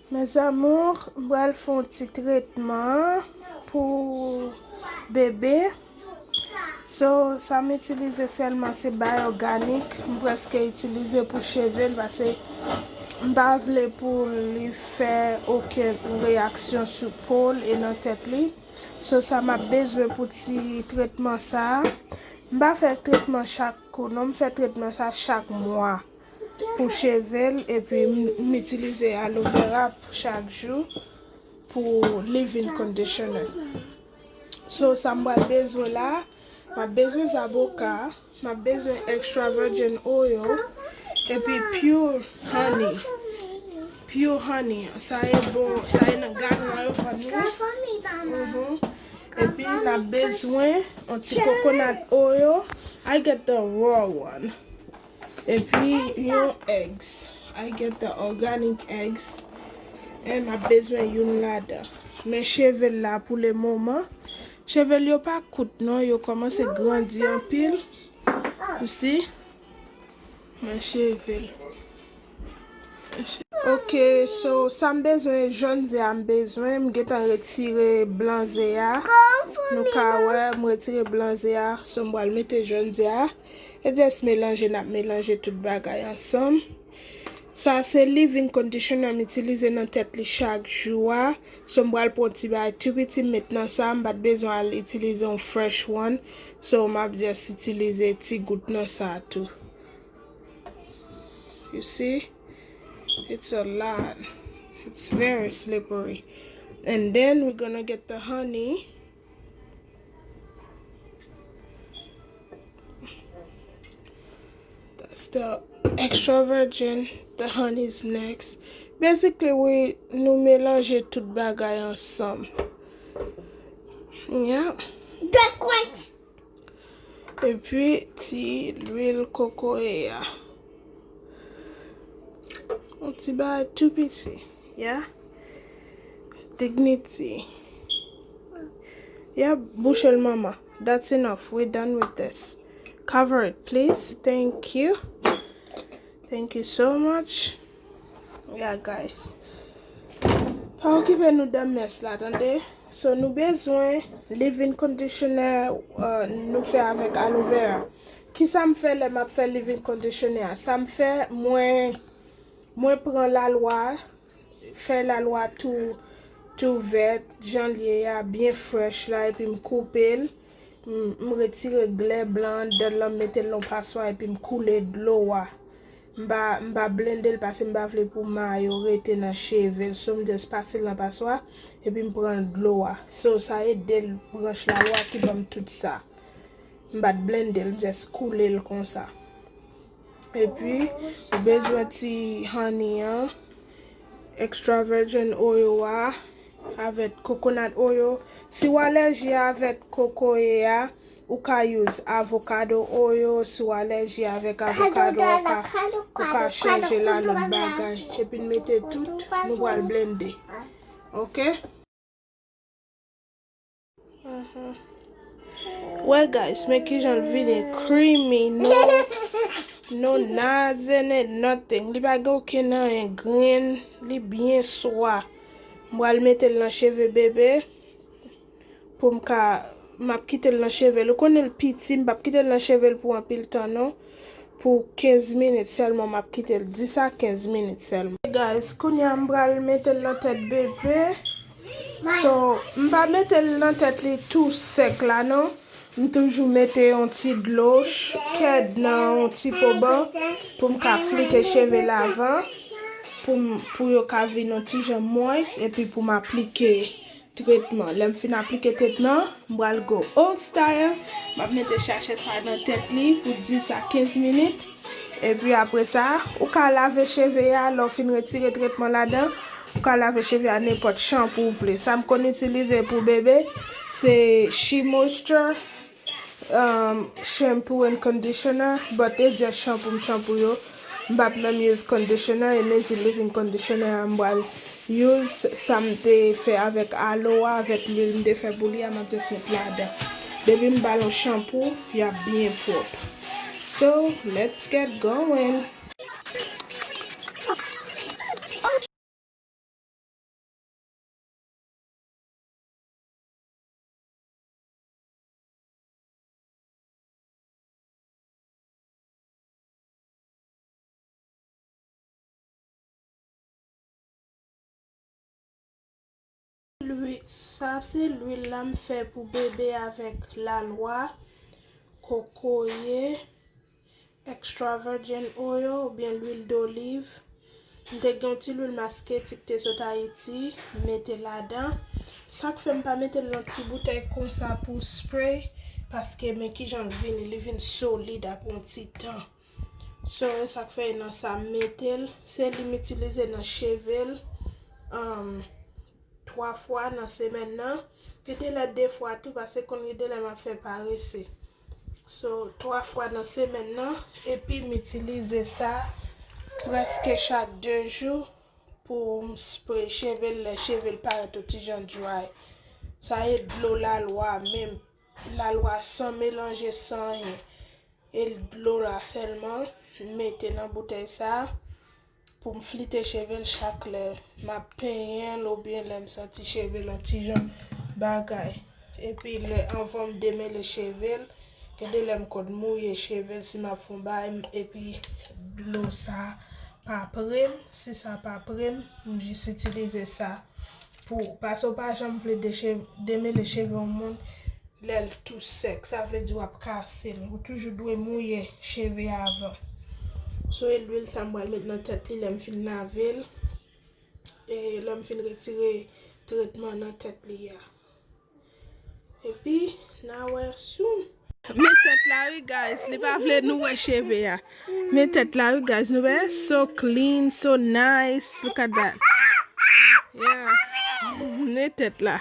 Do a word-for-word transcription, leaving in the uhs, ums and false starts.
Mes amours, m pral fè yon ti tretman pou bebe. So, sa m itilize sèlman se bay òganik. M prèske itilize pou cheve l, paske m pa vle pou li fè okenn reyaksyon sou po l e nan tèt li. So, sa m ap bezwen pou ti tretman sa a, m pa fè tretman chak kou, non, m fè tretman sa chak mwa pou cheve l, epi m, m itilize aloe vera chak jou pou leave-in conditioner. So, sa m pral bezwen la, m ap bezwen zaboka, m ap bezwen extra virgin oil, epi pure honey. Pure honey, sa e bon, sa e nan galon an yo vann li. Mhm. Epi n ap bezwen yon ti coconut oil. I get the raw one. Epi yon eggs. I get the organic eggs. E m ap bezwen youn ladan. Men cheve l la pou le moman. Cheve l yo pa kout non, yo kòmanse grandi anpil. You see? Men cheve l. Ok, so sa m bezwen, jòn ze a m bezwen, m gentan retire blan ze a. Nou ka wè, m retire blan ze a, so m pral mete jòn ze a. E just melanje, n ap melanje tout bagay ansanm. Sa se leave-in conditioner m itilize nan tèt li chak jou a. So m pral pran ti bagay tou piti m met nan sa, m pa t bezwen al itilize yon fresh one. So m ap just itilize ti gout nan sa tou. You see? It's a lot. It's very slippery. And then we're gonna get the honey. That's the extra virgin. The honey is next. Basically, we, nou melanje tout bagay ansanm. Yeah. Epi ti lwil kokoye a. Yon ti bagay tou piti. Yeah. Dignity. Yeah, bouche l manman. That's enough. We're done with this. Cover it, please. Thank you. Thank you so much. Yeah, guys. Pa okipe nou de mès la, tande? So, nou bezwen leave-in conditioner, uh, nou fè avèk aloe vera. Kisa m fè lè m ap fè leave-in conditioner a? Sa m fè, mwen, mwen pran lalwa, fè lalwa tou, tou vèt, jan l ye a, byen fresh la, epi m koupe l. M, m retire glè blan anndan l lan, m mete l nan paswa epi m koule dlo a. M pa, m pa blende l paske m pa vle pou ma yo rete nan cheve l. So, m just pase l nan paswa epi m pran dlo a. So, sa ede l, branch lalwa ki ban m tout sa. M pa t blende l, m just koule l konsa. Epi, ou bezwen ti honey an, extra virgin oil a, avèk coconut oil. Si w alèji avèk kokoye a, ou ka use avocado oil. Si w alèji avèk avocado, ou ka, ou ka chanje l a lòt bagay. Epi n mete tout, nou pral blende. Ok? Mhm. Wè, guys, men kijan l vini creamy, no, no knots in it, nothing. Li pa gen okenn anyen grenn, li byen swa. M pral mete l nan cheve bebe pou m ka, m ap kite l nan cheve l. Ou konnen l piti, m p ap kite l nan cheve l pou anpil tan, non. Pou kenz minit sèlman, m ap kite l, dis a kenz minit sèlman. Guys, kounye a m pral mete l nan tèt bebe. So, m pa mete l nan tèt li tou sèk la, non. M toujou mete yon ti dlo ch-, kèd nan yon ti poban pou m ka flite cheve l avan, pou m, pou yo ka vin yon ti jan moist, epi pou m aplike tretman. Lè m fin aplike tretman, m pral go old style. M ap mete sachè sa nan tèt li pou dis a kenz minit. Epi apre sa, ou ka lave cheve a, lè w fin retire tretman ladan, ou ka lave cheve a nenpòt chanpou w vle. Sa m konn itilize pou bebe, se She Moisture, um, shampoo and conditioner, but e just chanpou m chanpou yo. M p ap menm use conditioner, e mezi leave-in conditioner a m pral use sa m te fè avèk aloe a, avèk lwil m te fè pou li a, m ap just met ladan. Depi m ba l yon chanpou, y ap byen pwòp. So, let's get going. Sa se lwil la m fè pou bebe avèk lalwa, kokoye, extra virgin oil oubyen lwil doliv. M te gen yon ti lwil maske ti k te sot Ayiti, m mete ladan. Sa k fè m pa mete l nan ti boutèy konsa pou spray, paske men kijan l vini, li vin solid apre yon ti tan. So, e sa k fè e nan sa m mete l. Se li m itilize nan cheve l, um, twa fwa nan semèn nan. Gen de lè de fwa tou, paske konn gen de lè m ap fè parese. So, twa fwa nan semèn nan, epi m itilize sa prèske chak de jou pou m spray cheve l lè cheve l parèt yon ti jan dry. Sa e dlo lalwa menm, lalwa san melanje san anyen. E dlo la sèlman, m mete nan boutèy sa pou m flite cheve l chak lè m ap penyen l oubyen lè m santi cheve l yon ti jan bagay. Epi lè anvan m demele cheve l, gen de lè m konn mouye cheve l si m ap fè yon bagay, m- epi dlo sa pa pre m. Si sa pa pre m, m jis itilize sa pou, paske w pa janm vle deche- demele cheve yon moun lè l tou sèk, sa vle di w ap kase l. Ou toujou dwe mouye cheve a avan. So, e lwil sa m pral met nan tèt li lè m fin lave l. E lè m fin retire tretman nan tèt li a. Epi, n a wè soon. Men tèt la wi, guys. Li pa vle nou wè cheve a. Men tèt la wi, guys. Nou wè? So clean, so nice. Look at that. Yeah. Men tèt la.